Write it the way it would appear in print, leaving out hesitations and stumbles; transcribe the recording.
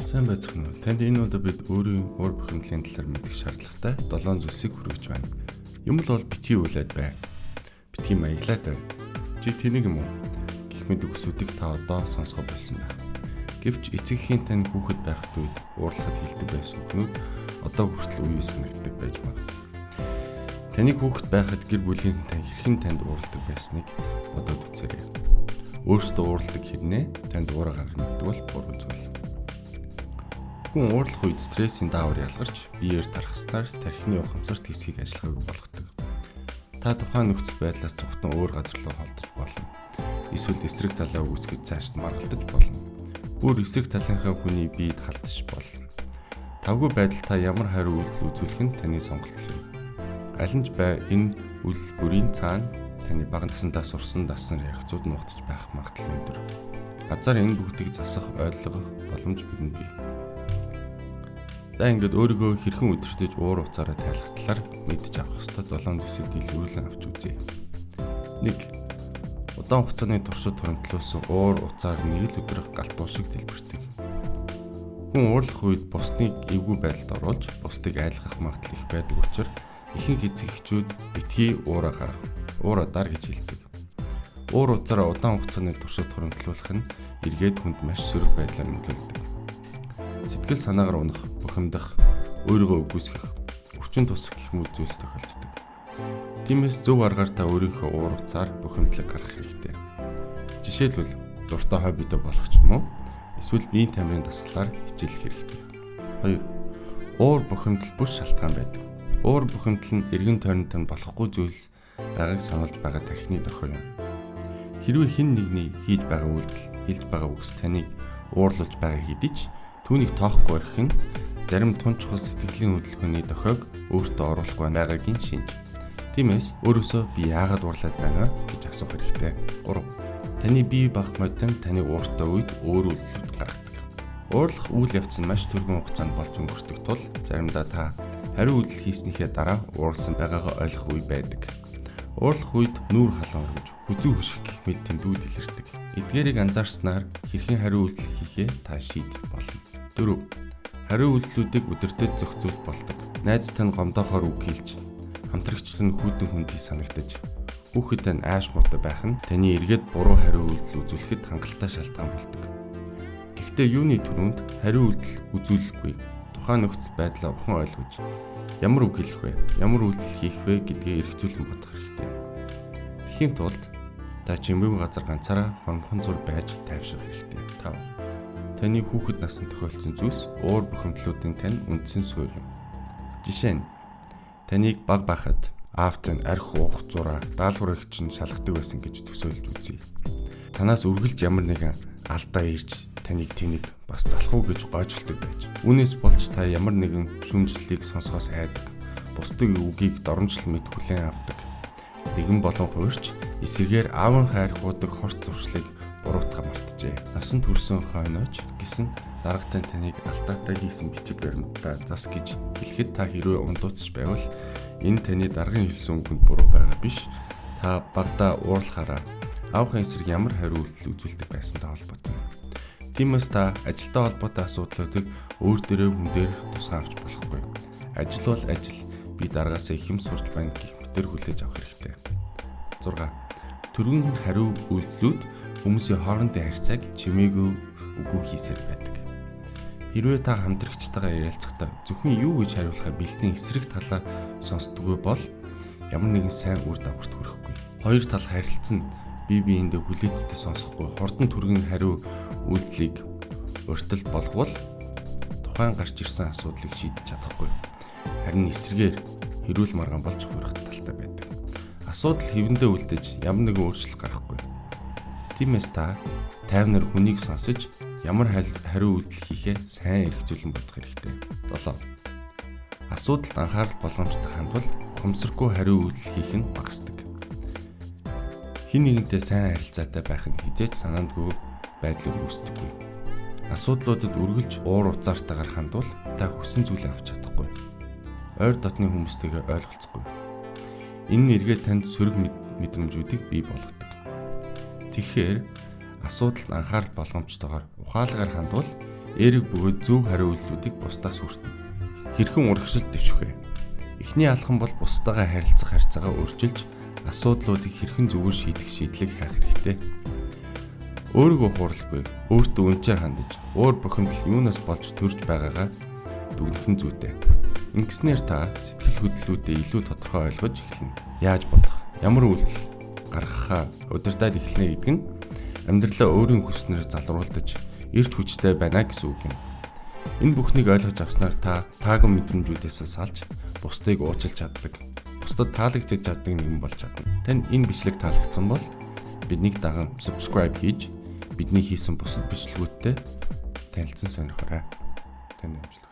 Сайн байцгаана уу? Танд энэ удаа бид өөрийн уур бухимдлын талаар мэдэх шаардлагатай 7 зүйлсийг хүргэж байна. Юм л бол битгий уйлаад бай. Битгий маяглаад бай. Чи тэнэг юм уу? Гэх мэт үгсүүдийг та одоо сонсгоо болсон байх. Гэвч эцэг эхийн тань хүүхэд байх үед уурлахад хэлдэг байсан үгнүүд одоо хүртэл үе санагддаг байж магадгүй. Таныг хүүхэд байхад гэр бүлийн тань хэрхэн танд уурладаг байсныг бодоод үзээрэй. Өөрсдөө уурладаг хэрнээ танд уураа гаргана гэдэг бол буруу зүйл. Хүн уурлах үед стрессийн даавар ялгарч, биеэр тархаснаар тархины ухамсарт хэсгийг ажиллагаагүй болгодог. Та тухайн нөхцөл байдлаас цугтан өөр газар руу холдож болно. Эсвэл эсрэг талаа үүсгэж цаашд маргалдаж болно. Бүр эсрэг талынхаа хүний биед халдаж болно. Тавгүй байдал та ямар хариу үйлдэл үзүүлэх нь таны сонголт юм. Аль нь ч бай, энэ үйлдэл бүрийн цаана таны бага насндаа сурсан дассан реакцууд нуугдаж байх магадлал өндөр. Газар энэ бүгдийг засах, ойлгох боломж бидэнд бий. За, ингээд өөрийгөө хэрхэн удирдаж уур уцаараа тайлах талаар мэдж авах ёстой 7 зүйлсийг дэлгэрүүлэн авч үзье. 1. Удаан хугацааны туршид хуримтлуулсан уур уцаар нэг л өдөр гал туу шиг дэлбэрдэг. Хүн уурлах үед бусдыг эвгүй байдалд оруулж, бусдыг айлгах магадлал их байдаг учраас ихэнх эцэг эхчүүд битгий уураа гарга, уураа дар гэж хэлдэг. Уур уцаараа удаан хугацааны туршид хуримтлуулах нь эргээд хүнд маш сөрөг байдлаар нөлөөлдөг. Сэтгэл санаагаар унах, бухимдах, өөрийгөө үгүйсгэх, өвчин тусах гэх мэт зүйлс тохиолддог. Тиймээс зөв аргаар та өөрийнхөө уур уцаар бухимдлыг гаргах хэрэгтэй. Жишээлбэл, дуртай хоббидоо болох ч юм уу, эсвэл биеийн тамирын дасгалаар хичээлэх хэрэгтэй. 2. Уур бухимдал бүр шалтгаан байдаг. Уур бухимдал нь эргэн тойронд тань болохгүй зүйлс байгааг сануулж байгаа тархины дохио юм. Хэрвээ хэн нэгний хийж байгаа үйлдэл, хэлж байгаа үгс таныг уурлуулж байгаа хэдий ч түүнийг тоохгүй орхих нь зарим тун чухал сэтгэлийн хөдөлгөөний дохиог өөртөө оруулахгүй байгаагийн шинж. Тиймээс өөрөөсөө би яагаад уурлаад байна вэ гэж асуух хэрэгтэй. 3. Таны бие бах модон таныг ууртай үед өөр үйлдэлүүд гаргадаг. Уурлах үйл явц нь маш түргэн хугацаанд болж өнгөрдөг тул заримдаа та хариу үйлдэл хийснийхээ дараа уурласан байгаагаа ойлгох үе байдаг. Уурлах үед нүүр халуун оргиж, хүзүү хөших гэх мэт тэмдгүүд илэрдэг. Эдгээрийг анзаарснаар хэрхэн хариу үйлдэл хийхээ та шийдэж болно. 4. Хариу үйлдэлүүдийг удирдах зохицуулж болдог. Найз тань гомдоохоор үг хэлж, хамтрагч тань хүйтэн хүндий санагдаж, хүүхэд тань ааш муутай байх нь таны эргээд буруу хариу үйлдэл үзүүлэхэд хангалттай шалтгаан болдог. Гэхдээ юуны түрүүнд хариу үйлдэл үзүүлэхгүй, тухайн нөхцөл байдлаа ухаан ойлгож, ямар үг хэлэх вэ, ямар үйлдэл хийх вэ гэдгээ эргцүүлэн бодох хэрэгтэй. Тэхийн тулд та чимээгүй газар ганцаараа хономхон зур байж тайвшрах хэрэгтэй. 5. Таны хүүхэд насанд тохиолдсон зүйлс уур бухимдлуудын тань үндсэн суурь юм. Жишээ нь, таныг бага байхад аав тань архи уух зураа даалгавар их чинь шалгадаг байсан гэж төсөөлж үзье. Танаас үргэлж ямар нэгэн алдаа ирж таныг тэнэг бас залах уу гэж гойжолдог байж. Үүнээс болж та ямар нэгэн шүүмжлэлийг сонсохоос айдаг. Бусдын үгийг доромжлол мэт хүлээн авдаг. Нэгэн болон хуурч эсрэгээр аавын хайр хуудаг хорт зуршлыг буруутгаа мартжээ. Насан туршсан хойнооч гэсэн даргатай таныг алдаатай хийсэн бичиг баримтаа зас гэж хэлэхэд та хэрвээ ундууцж байвал энэ таны даргын хэлсэн үгэнд буруу байгаа биш. Та багадаа уурлахаараа аавынхаа эсрэг ямар хариу үйлдэл үзүүлдэг байсантай холбоотой юм. Тиймээс та ажилтай холбоотой асуудлуудыг өөр дээрээ хүн дээр тусгаан авч болохгүй. Ажил бол ажил. Би даргаасаа их юм сурч байна гэх мэтэр хүлээж авах хэрэгтэй. 6. Түргэн хариу үйлдэлүүд хүмүүсийн хоорондын харьцааг чимээгүй үгүй хийсээр байдаг. Хэрвээ та хамтрагчтайгаа ярилцахдаа зөвхөн юу гэж хариулахаа бэлтэн эсрэг талаа сонсдоггүй бол ямар нэгэн сайн үр дагаварт хүрэхгүй. Хоёр тал харилцан бие биендээ хүлээцтэй сонсохгүй хурдан түргэн хариу үйлдэлийг урьдтал болговол тухайн гарч ирсэн асуудлыг шийдэж чадахгүй. Харин эсрэгээр хэрүүл маргаан болж хуурах талтай байдаг. Асуудал хэвэндээ үлдэж ямар нэгэн өөрчлөлт гарахгүй. Тиймээс та тайвнаар хүнийг сонсож ямар хариу үйлдэл хийхээ сайн эргцүүлэн бодох хэрэгтэй. 7. Асуудалд анхаарал болгоомжтой хандвал ухамсаргүй хариу үйлдэл хийх нь багасдаг. Хэн нэгэнтэй сайн харилцаатай байх нь хэзээ ч санаандгүй байдлыг үүсдэггүй. Асуудлуудад үргэлж уур уцаартайгаар хандвал та хүссэн зүйлээ авч чадахгүй. Ойр дотны хүмүүстэйгээ ойлголцохгүй. Энэ нь эргээд танд сөрөг мэдрэмжүүдийг бий болгодог. Тэгэхээр асуудалд анхаарал болгоомжтойгоор ухаалгаар хандвал Эерэг бөгөөд зөв хариу үйлдэлүүдийг бусдаас хүртэнэ. Хэрхэн урагшилт дэвших вэ? Эхний алхам бол бусдаагаа харилцах харьцаагаа өөрчилж асуудлуудыг хэрхэн зөвөр шийдэх шийдлийг хайх хэрэгтэй. Өөрийгөө хурлахгүй, өөртөө үнэхээр хандаж, уур бухимдал юунаас болж төрж байгаагаа дүгнэх нь зүйтэй. Ингэснээр та сэтгэл хөдлөлүүдээ илүү тодорхой ойлгож эхэлнэ. Яаж бодох, ямар үйлдэл гаргахаа удирдаад эхэлнэ гэдэг нь амьдралаа өөрийн хүснээр залруулдаж эрч хүчтэй байна гэсэн үг юм. Энэ бүхнийг ойлгож авснаар та тааган мэдрэмжүүдээс салж бусдыг уучлах чаддаг. Бусдад таалагдаж чаддаг нэгэн болж чадна. Танд энэ бичлэг таалагдсан бол биднийг даган subscribe хийж бидний хийсэн бусад бичлэгүүдтэй танилцсан сонирхоорой. Танд амжилт.